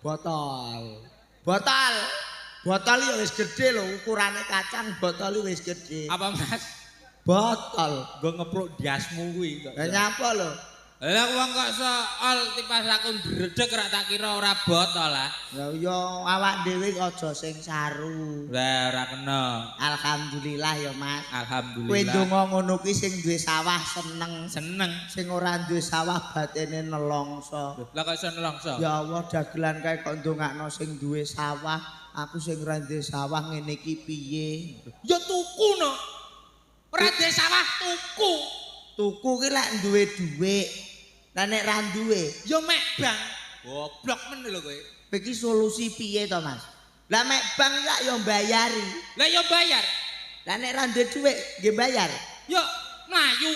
Botol. Botol. Botol ya wis gedhe lho, ukurane kacang botol wis gedhe. Apa, Mas? Botol. Nggo ngepruk ndiasmu kuwi kok. Lah nyapa lho? Lah wong kok soal tipas aku ndredeg rak tak kira ora botol lah. Lah ya awak dhewe aja sing saru. Lah ora kena. Alhamdulillah ya, Mas. Kowe Alhamdulillah. ndonga ngono kuwi sing duwe sawah seneng, Seneng. sing ora duwe sawah batine nelongso. Lah kok iso nelongso? Ya Allah, dagelan kae kok ndongakno sing duwe sawah, aku sing ora duwe sawah ngene iki piye? Ya tuku no. Ora duwe sawah tuku. Tuku ki lek duwe dhuwit. Lah nek ra duwe, Ya mek bang. Goblok men lho kowe. Iki solusi piye to, Mas? Lah mek bank lak ya mbayari. Lah ya bayar. Lah nek ra duwe dhuwit nggih bayar. Ya mlayu.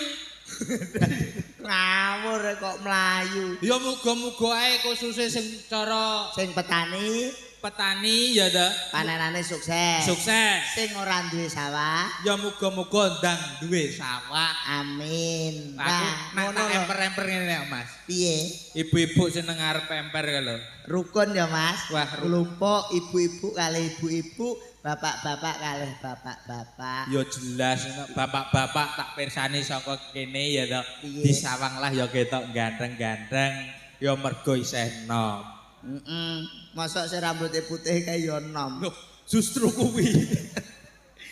Ngawur kok mlayu. Ya muga-muga ae khususe sing cara Sing petani petani ya ta panenane sukses. Sukses. Sing ora duwe sawah Ya muga-muga ndang duwe sawah. Amin. Aku Nah, nak ngono tak lho. emper-emper ngene kok, Mas. Piye? Ibu-ibu seneng arep emper kae lho. Rukun ya, Mas. Wah, kelompok ibu-ibu kalih ibu-ibu, bapak-bapak kalih bapak-bapak. Ya jelas bapak-bapak tak pirsani saka kene ya to. Piye? Disawang lah ya ketok ganteng-ganteng ya mergo isih enom. Heeh. Mosok sing rambute putih kae ya enom. Loh, justru kuwi.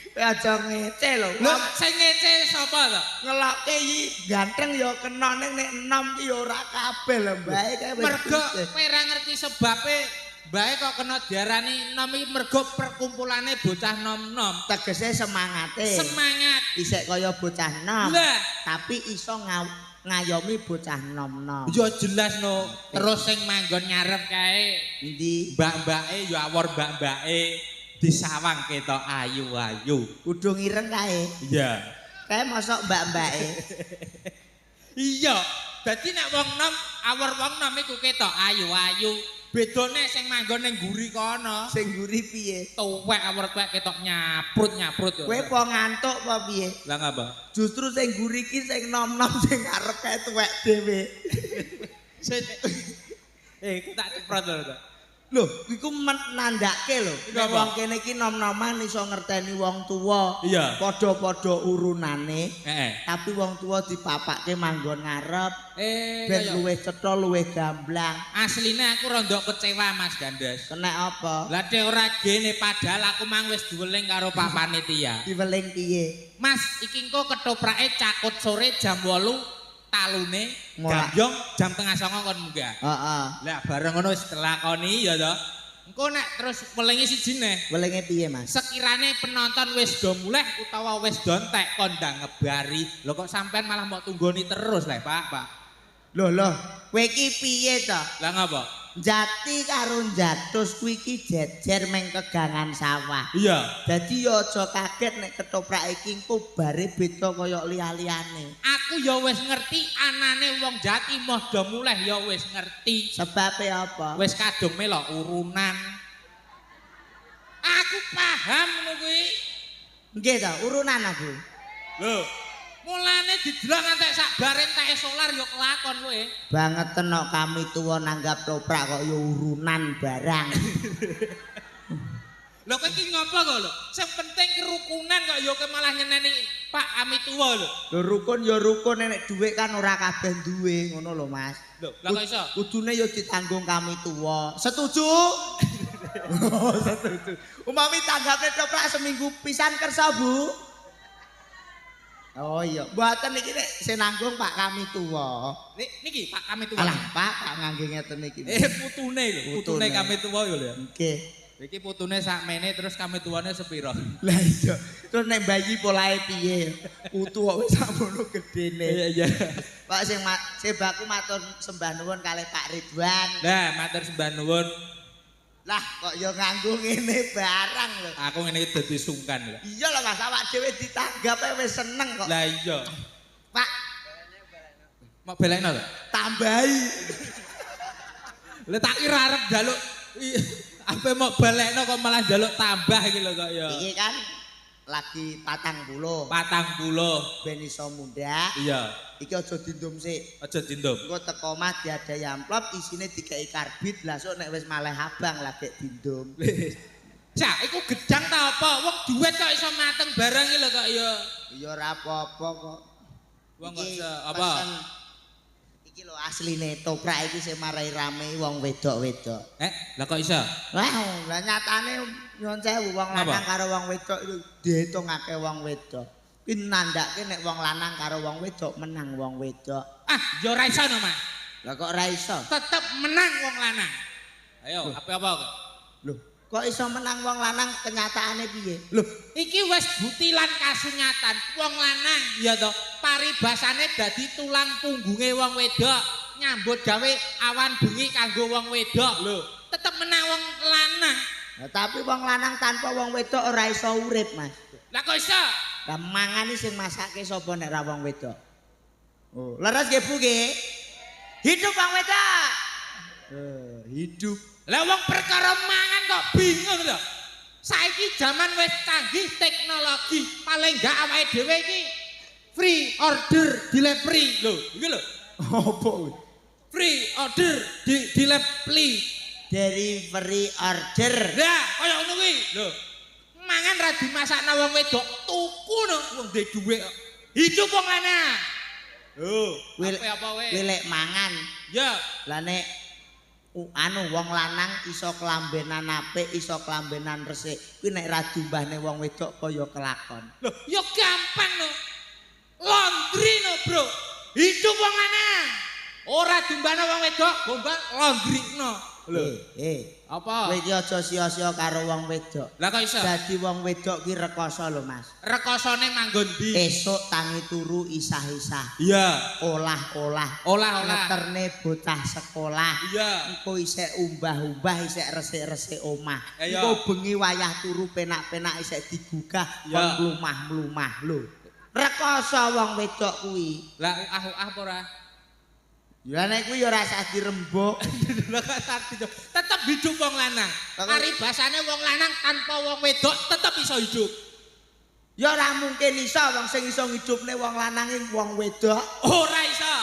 Kowe aja ngece lho. Lho, sing ngece sapa to? Ngelokke iki ganteng ya kena ning nek enom ki ya ora kabeh lho, mbae kae wis Mergo putih. kowe ora ngerti sebabe mbae kok kena diarani enom iki mergo perkumpulane bocah nom-nom. Tegese semangate. Semangat. Isek kaya bocah nom. Lah, Tapi iso ngayomi bocah nom-nom. Ya jelas no. Terus sing manggon ngarep kae Endi? mbak-mbake ya awor mbak-mbake disawang ketok ayu-ayu. Kudung ireng kae. Iya. Kae mosok mbak-mbake. Iya. Dadi nek wong nom awor wong nom iku ketok ayu-ayu. Bedone sing manggon ning guri kono. Sing guri piye? Tuwek awor tuwek ketok nyaprut-nyaprut. Kowe po ngantuk apa piye? Lah ngapa? Justru sing guri ki sing nom-nom sing ngarep kae tuwek dhewe. Sing iku tak ceprot lho. Lho, iku nandake lho. Iku Nek apa? wong kene iki nom-noman iso ngerteni wong tuwa. Iya. Padha-padha urunane, Heeh. tapi wong tuwa dipapake manggon ngarep ben Kaya luwih cetha, luwih gamblang. Asline aku rondok kecewa Mas Gandes. Kenek apa? Lah dhek ora gene padahal aku mang wis diweling karo Pak Panitia. Diweling piye? Mas, iki engko ketoprake cakut sore jam 8 talune Ngolak. gambyong jam 8.30 kon munggah. Heeh. Lah bareng ngono wis dilakoni ya to. Engko nek terus welinge siji neh. Welinge piye, Mas? Sekirane penonton wis do mulih utawa wis do entek kondang ngebari. Lho kok sampean malah mbok tunggoni terus leh, Pak, Pak. Lho lho, kowe iki piye to? Lah ngapa? Jati karo Jatus kuwi iki jejer meng kegangan sawah. Iya. Dadi ya aja kaget nek ketoprak iki engko bare beda kaya liya-liyane. Aku ya wis ngerti anane wong Jati moh do mulih ya wis ngerti. Sebabe apa? Wis kadung melok urunan. Aku paham ngono kuwi. Nggih to, urunan aku. Lho, mulane didelok ngantek sak bare enteke solar ya kelakon kowe. Bangeten kok kami tuwa nanggap toprak kok ya urunan barang. Lho kowe iki ngopo kok lho? Sing penting kerukunan kok ya kowe malah nyeneni Pak Ami tuwa lho. Lho rukun ya rukun nek dhuwit kan ora kabeh duwe ngono lho Mas. Lho, lah kok iso? Kudune ya ditanggung kami tuwa. Setuju? Oh, setuju. Umami tanggapne toprak seminggu pisan kersa, Bu. Oh iya, mboten iki nek sing nanggung Pak kami tuwa. Niki Pak Kami tuwa. Alah, Pak, Pak ngangge ngeten iki. Putune lho, putune Putune. kami tuwa yo lho. Nggih. Iki putune sakmene terus kami tuwane sepiro? Lah iya. Terus nek bayi polahe piye? Putu kok wis sakmono gedene. Iya, iya. Pak sing sing baku matur sembah nuwun kalih Pak Ridwan. Lah, matur sembah nuwun. Lah kok ya nganggo ngene barang lho. Aku ngene iki dadi sungkan lho. Iya lho Mas, awak dhewe ditanggap ae wis seneng kok. Lah iya. Pak, Mau belekno to? Tambahi. Lah tak kira arep njaluk ape mau balekno kok malah njaluk tambah iki lho kok ya. Iki kan Lagi 40. 40. Ben iso mundhak. Iya. Iki aja dindum sik. Aja dindum. Engko teko omah diadahi amplop isine dikeki karbit, lah sok nek wis maleh abang lagi dindum. Cak, iku gedang ta apa? Wong duit kok iso mateng barang iki lho kok ya. Ya ora apa-apa kok. Wong kok iso apa? Iki lho asline toprak iki sing marai rame wong wedok-wedok. Lah kok iso? Wah, lah nyatane nyuwun sewu wong lanang karo wong wedok itu dihitungake wong wedok. Kuwi nandhake nek wong lanang karo wong wedok menang wong wedok. Ah, ya ora iso no, Mas. Lah kok ora iso? Tetep menang wong lanang. Ayo, apa-apa kok. Lho, kok iso menang wong lanang kenyataane piye? Lho, iki wis bukti lan kasunyatan wong lanang ya to, paribasane dadi tulang punggunge wong wedok, nyambut gawe awan bengi kanggo wong wedok. Lho, tetep menang wong lanang. Nah, tapi wong lanang tanpa wong wedok ora iso urip, Mas. Lah kok iso? Lah mangane sing masake sapa nek ra wong wedok? Oh, leres nggih Bu nggih. Hidup wong wedok. Hidup. Lah wong perkara mangan kok bingung lho. Saiki jaman wis canggih teknologi, paling gak awake dhewe iki free order delivery lho. Iki lho. Apa kuwi? Free order delivery. Delivery order. Lah, kaya ngono kuwi. Lho. Mangan ra dimasakna wong wedok, tuku no wong duwe dhuwit kok. Hidup wong lanang. Lho, apa kowe? Kuwi lek mangan. Ya. Lah nek anu wong lanang iso kelambenan apik, iso kelambenan resik. Kuwi nek ra diumbahne wong wedok kaya kelakon. Lho, ya gampang no. Laundry no, Bro. Hidup wong lanang. Ora diumbahne wong wedok, gombal laundry no. Lho, apa? Kowe iki aja sia-sia karo wong wedok. Lah kok iso? Dadi wong wedok ki rekoso lho, Mas. Rekosone manggon ndi? Esuk tangi turu isah-isah. Iya. Olah-olah. Olah-olah. Ngeterne bocah sekolah. Iya. Engko isek umbah-umbah, isek resik-resik omah. Iya. Engko bengi wayah turu penak-penak isek digugah kon mlumah-mlumah lho. Rekoso wong wedok kuwi. Lah ah-ah apa ora? Ya nek kuwi ya ora usah dirembuk. Lah kok tetep hidup wong lanang. Paribasane wong lanang tanpa wong wedok tetep iso hidup. Ya ora mungkin iso wong sing iso ngidupne wong lanang ing wong wedok. Ora iso.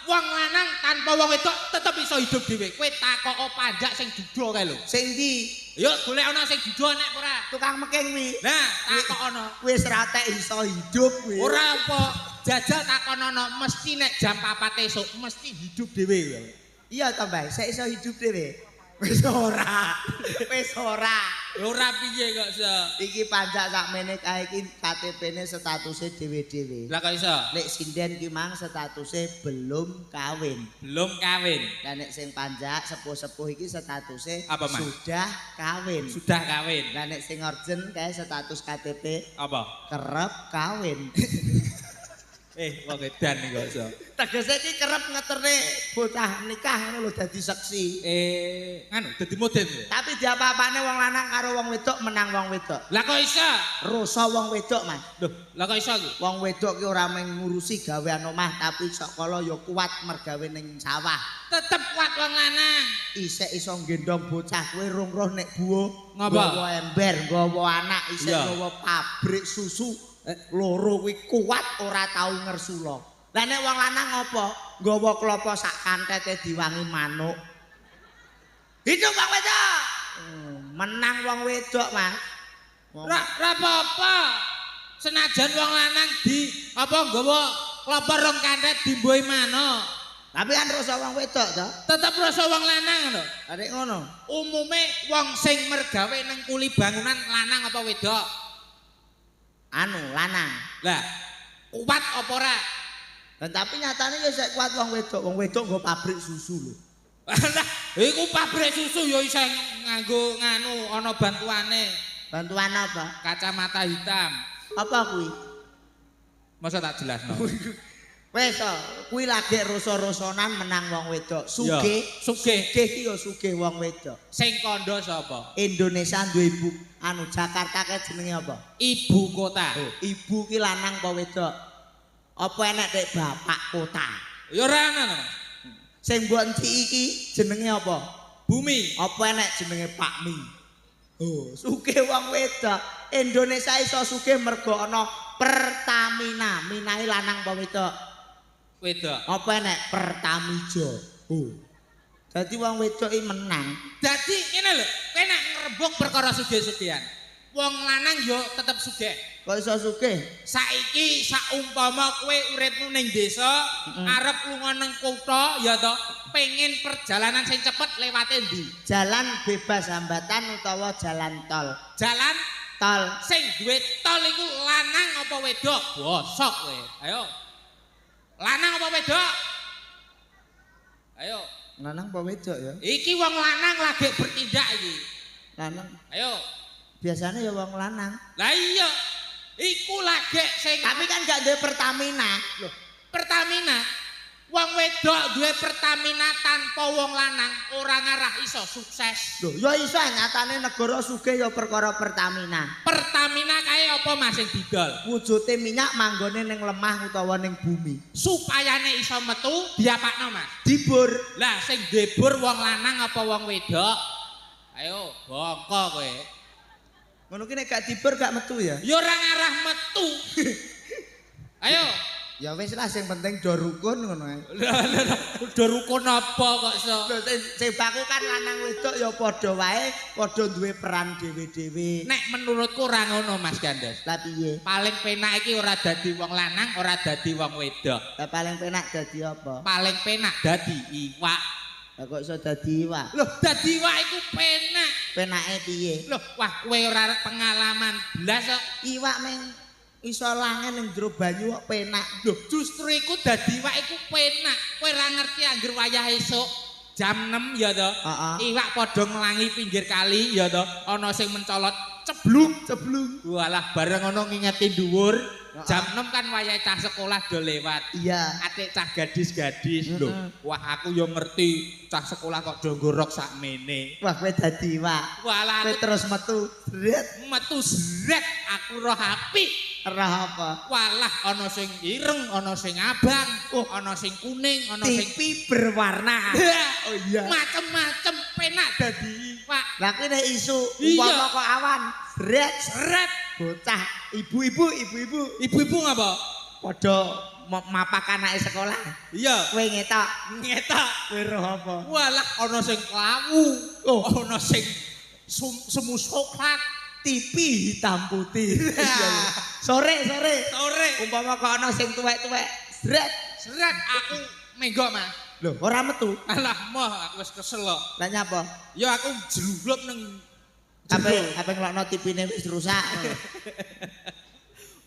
Wong lanang tanpa wong wedok tetep iso hidup dhewe. Kowe takoko panjak sing duda kae lho. Sing ndi? Ya golek ana sing duda nek ora. Tukang meking kuwi. Nah, takono. Wis ra tek iso hidup kuwi. Ora apa. Jajal takonono mesti nek jam 4 esuk mesti hidup dhewe. Iya to, Mbak, sik iso hidup dhewe. Wis ora. Wis ora. Ora piye kok iso. Iki panjak sakmene kae iki KTP-ne statuse dhewe-dhewe. Lah kok iso? Nek sinden ki mang statuse belum kawin. Belum kawin. Lah nek sing panjak sepuh-sepuh iki statuse apa, Mas? Sudah kawin. Sudah kawin. Lah nek sing urgent kae status KTP apa? Kerep kawin. Wong edan iki kok iso. Tegese iki kerep ngeterne bocah nikah ngono lho dadi seksi. Nganu dadi model. Tapi diapa-apane wong lanang karo wong wedok menang wong wedok. Lah kok iso? Rosa wong wedok, Mas. Lho, lah kok iso iki? Wong wedok ki ora mung ngurusi gawean omah tapi sok kala ya kuat mergawe ning sawah. Tetep kuat wong lanang. Isek iso nggendong bocah kowe rong roh nek buwo. Ngapa? Nggawa ember, nggawa anak, isek nggawa pabrik susu. Loro kuwi kuat ora tau ngersula. Lah nek wong lanang apa? Nggawa klopo sak kantete diwangi manuk. Hidup wong wedok. Menang wong wedok, Mas. Ora apa-apa. Senajan wong lanang di apa nggawa klopo rong kantet dimbohi manuk. Tapi kan rasa wong wedok to. Tetep rasa wong lanang lho. Arek ngono. Umume wong sing mergawe nang kuli bangunan lanang apa wedok? Anu lanang. Lah, kuat apa ora? Lah tapi nyatane ya sik kuat wong wedok. Wong wedok nggo pabrik susu lho. Lah, iku pabrik susu ya isih nganggo nganu ana bantuane. Bantuan apa? Kacamata hitam. Apa kuwi? Masa tak jelasno. Wis to, kuwi lagi rasa-rasanan menang wong wedok. Sugih, sugih ki ya sugih wong wedok. Sing kandha sapa? Indonesia duwe ibu anu Jakarta kae jenenge apa? Ibu kota. Oh, ibu ki lanang apa wedok? Apa enek tek bapak kota? Ya ora ana. Sing mbok enciki iki jenenge apa? Bumi. Apa enek jenenge Pak Mi? Oh, sugih wong wedok. Indonesia iso sugih mergo ana Pertamina. Minae lanang apa wedok? Wedok. Apa enek Pertamijo? Oh. Dadi wong wedok iki menang. Dadi ngene lho, kowe nek ngrembug perkara sugih-sugihan. Wong lanang yo tetep sugih. Kok iso sugih? Saiki saumpama kowe uripmu ning desa, arep lunga ning kutha ya to, pengen perjalanan sing cepet lewate ndi? Jalan bebas hambatan utawa jalan tol. Jalan tol. Sing duwe tol iku lanang apa wedok? Bosok kowe. Ayo. Lanang apa wedok? Ayo. Lanang apa wedok ya? Iki wong lanang lagi bertindak iki. Lanang. Ayo. Biasanya ya wong lanang. Lah iya. Iku lagi sing tapi kan gak duwe Pertamina. Loh, Pertamina. Wong wedok duwe Pertamina tanpa wong lanang ora ngarah iso sukses. Loh, ya iso nyatane negara sugih ya perkara Pertamina. Pertamina kae apa Mas sing didol? Wujude minyak manggone ning lemah utawa ning bumi. Supayane iso metu diapakno Mas? Dibur. Lah sing dibur wong lanang apa wong wedok? Ayo, bongko kowe. Ngono ki nek gak dibur gak metu ya? Ya ora ngarah metu. Ayo. Ya wis lah sing penting do rukun ngono ae. Lah do rukun apa kok iso? Lho sing baku kan lanang wedok ya padha wae, padha duwe peran dhewe-dhewe. Nek menurutku ora ngono Mas Gandes. Lah piye? Paling penak iki ora dadi wong lanang, ora dadi wong wedok. Lah paling penak dadi apa? Paling penak dadi iwak. Lah kok iso dadi iwak? Loh, dadi iwak iku penak. Penake piye? Loh, wah kowe ora pengalaman blas kok. Iwak meng iso langen ning jero banyu kok penak. Loh, justru iku dadi iwak iku penak. Kowe ora ngerti angger wayah esuk jam 6 ya to. Iwak padha nglangi pinggir kali ya to. Ana sing mencolot ceblung ceblung. Walah bareng ana ngingeti dhuwur. Jam 6 kan wayahe cah sekolah do lewat. Iya. Atik cah gadis-gadis lho. Wah, aku yo ngerti cah sekolah kok do nggorok sakmene. Wah, kowe dadi iwak. Walah, kowe terus metu zret. Metu zret, aku roh apik. Roh apa? Walah, ana sing ireng, ana sing abang, ana sing kuning, ana sing TV berwarna. Oh iya. Macem-macem penak dadi iwak. Lah kuwi nek isu umpama kok awan zret zret bocah ibu-ibu ibu-ibu ibu-ibu ngapa? Padha mapak anake sekolah. Iya. Kowe ngetok, ngetok. Kowe roh apa? Walah ana sing klawu, ana sing semu soklat, TV hitam putih. Sore sore. Sore. Umpama kok ana sing tuwek-tuwek, zret zret aku menggok Mas. Lho, ora metu. Alah moh aku wis kesel kok. Lah nyapa? Ya aku jlublup nang Ape ngelokno tipine wis rusak.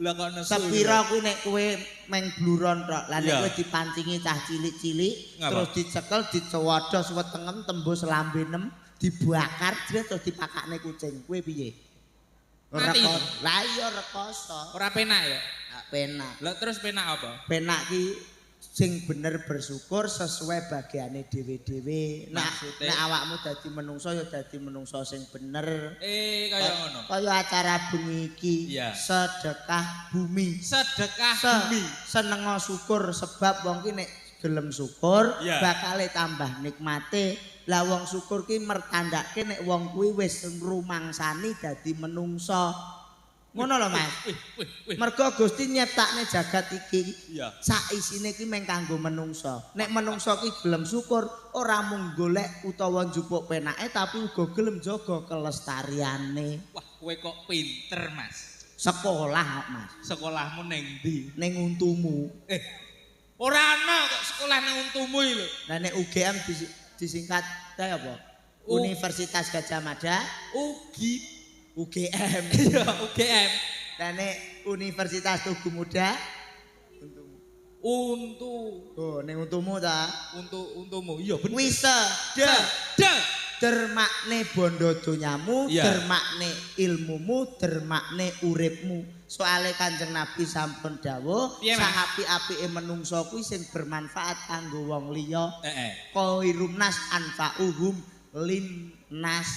Lah kok nesu. Sepira kuwi nek kowe meng bluron tok. Lah nek kowe dipancingi cah cilik-cilik terus dicekel dicewodos wetengem tembus lambenem dibakar jret terus dipakakne kucing. Kowe piye? Mati. Lah iya rekoso. Ora penak ya? Gak penak. Lah terus penak apa? Penak ki sing bener bersyukur sesuai bagiane dhewe-dhewe. Nek awakmu dadi menungso ya dadi menungso sing bener. Kaya ngono. Kaya acara bengi iki, sedekah bumi. Sedekah bumi. Senengo syukur sebab wong ki nek gelem syukur bakale tambah nikmate. Lah wong syukur ki mertandake nek wong kuwi wis ngrumangsani dadi menungso. Ngono lho Mas. Mergo Gusti nyiptakne jagat iki. Sak isine ki mung kanggo menungso. Nek menungso ki gelem syukur, ora mung golek utawa njupuk penake tapi uga gelem jaga kelestariane. Wah, kowe kok pinter, Mas. Sekolah kok, Mas. Sekolahmu ning ndi? Ning untumu. Ora ana kok sekolah nang untumu iki lho. Lah nek UGM disingkat kae apa? Universitas Gajah Mada, UGI. UGM. Iya, UGM. Lah nek Universitas Tugu Muda untumu. Untu. Oh, ning untumu ta? Untu untumu. Iya bener. Kuwi de dermakne bondo donyamu, dermakne ilmumu, dermakne uripmu. Soale Kanjeng Nabi sampun dawuh, sak apik-apike menungso kuwi sing bermanfaat kanggo wong liya. Heeh. Khairun nas anfa'uhum linnas.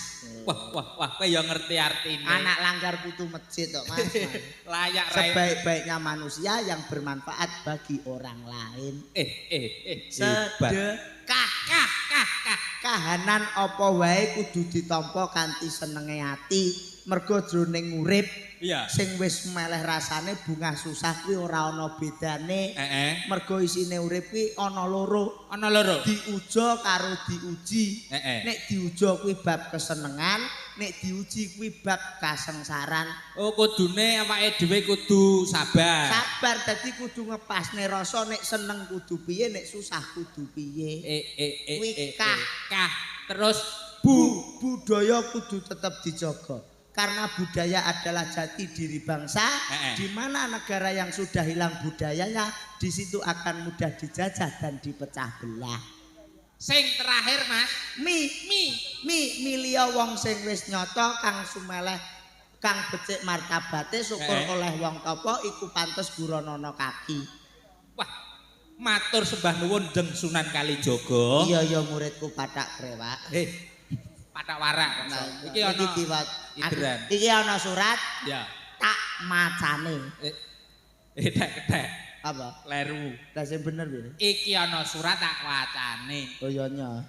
Wah, wah, wah, kowe ya ngerti artine. Anak langgar putu masjid kok, Mas. Layak rae. Sebaik-baiknya manusia yang bermanfaat bagi orang lain. Hebat. Sedekah. Kah, kah, kah. Kah Kahanan apa wae kudu ditampa kanthi senenge ati. Mergo jroning urip iya sing wis meleh rasane bungah susah kuwi ora ana bedane. Heeh. Mergo isine urip kuwi ana loro. Ana loro. Diuja karo diuji. Heeh. Nek diuja kuwi bab kesenengan, nek diuji kuwi bab kasengsaran. Oh, kudune awake dhewe kudu sabar. Sabar dadi kudu ngepasne rasa, nek seneng kudu piye, nek susah kudu piye. Kuwi kah. Kah. Terus budaya kudu tetep dijaga. Karena budaya adalah jati diri bangsa, di mana negara yang sudah hilang budayanya, di situ akan mudah dijajah dan dipecah belah. Sing terakhir, Mas, mi milio wong sing wis nyata kang sumeleh kang becik martabate syukur oleh wong tapa iku pantes guronono kaki. Wah, matur sembah nuwun Jeng Sunan Kalijaga. Iya ya muridku Pathak Krewak. Pathak warak. Nah, iki ana iki ana surat. Ya. Tak macane. Kethek. Apa? Kleru. Lah sing bener piye? Iki ana surat tak wacane. Oh iya nya.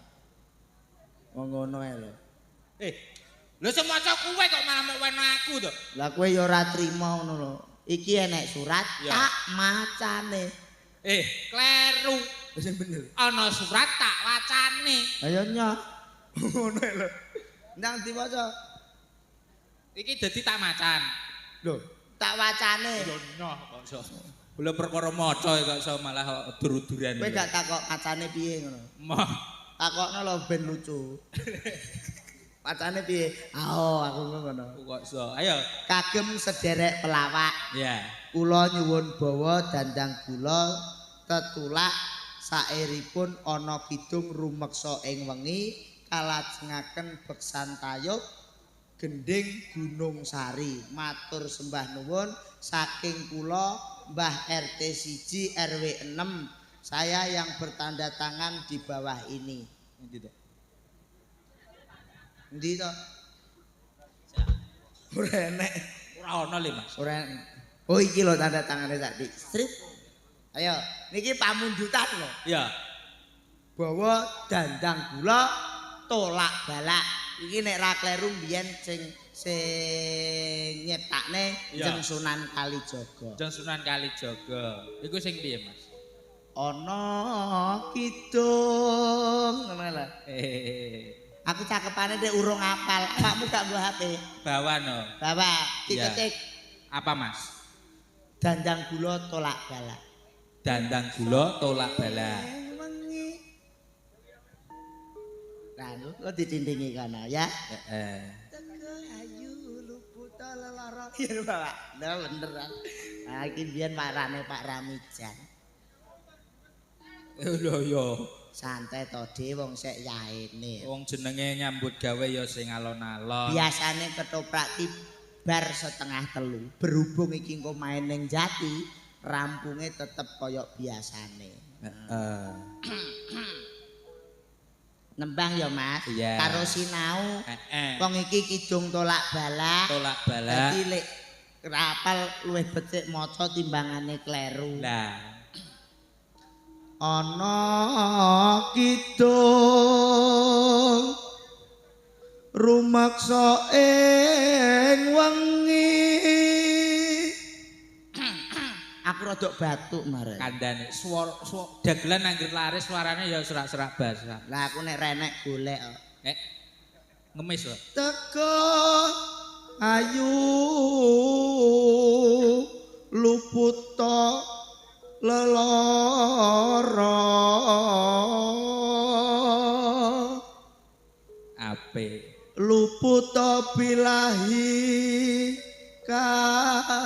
Wong ngono ae lho. Lho sing maca kowe kok malah mok weno aku to. Lah kowe ya ora trima ngono lho. Iki enek surat tak macane. Kleru. Sing bener. Ana surat tak wacane. Ayo nya. Ngono lho. Ndang diwaca. Iki dadi tak macan. Lho, tak wacane. Ya noh kok iso. Belum perkara maca kok iso malah udur-uduran. Kowe gak takok macane piye ngono? Moh. Takokno lho ben lucu. Macane piye? Oh, aku ngono. Kok iso. Ayo. Kagem sederek pelawak. Ya. Kula nyuwun bawa dandang gula tetulak saeripun ana kidung rumeksa ing wengi kalajengaken beksan tayub gending Gunung Sari. Matur sembah nuwun saking kula Mbah RT 1 RW 6, saya yang bertanda tangan di bawah ini. Endi to? Endi to? Ora enek. Ora ana le, Mas. Ora enek. Oh iki lho tanda tangane sak dik. Strip. Ayo, niki pamundutan lho. Iya. Bawa dandang gula tolak balak. Iki nek ra kleru mbiyen sing nyiptakne Jeng Sunan Kalijaga. Jeng Sunan Kalijaga. Iku sing piye, Mas? Ana kidung ngono lho. Aku cakepane nek urung apal. Awakmu gak nggo HP? Bawa no. Bawa. Diketik. Apa, Mas? Dandang gula tolak balak. Dandang gula tolak balak. Nah, lo didindingi kono ya. Heeh. Teko ayu luputa lelara. Iya, Pak. Nah, beneran. Nah, iki mbiyen marane Pak Ramijan. Lho ya. Santai to, De, wong sek yaene. Wong jenenge nyambut gawe ya sing alon-alon. Biasane ketoprak ki bar 2:30. Berhubung iki engko main ning Jati, rampunge tetep kaya biasane. Heeh. Nembang ya, Mas. Yeah. Karo sinau. Wong iki kidung tolak balak. Tolak balak. Dadi lek rapal luwih becik maca timbangane kleru. Lah. Ana kidung rumaksa ing wengi. Aku rodok batuk mare. Kandhane swara dagelan anggere laris suarane ya serak-serak basah. Lah aku nek renek golek kok. Ngemis lho. Teko ayu luputa lelara. Apik. Luputa bilahi kabeh.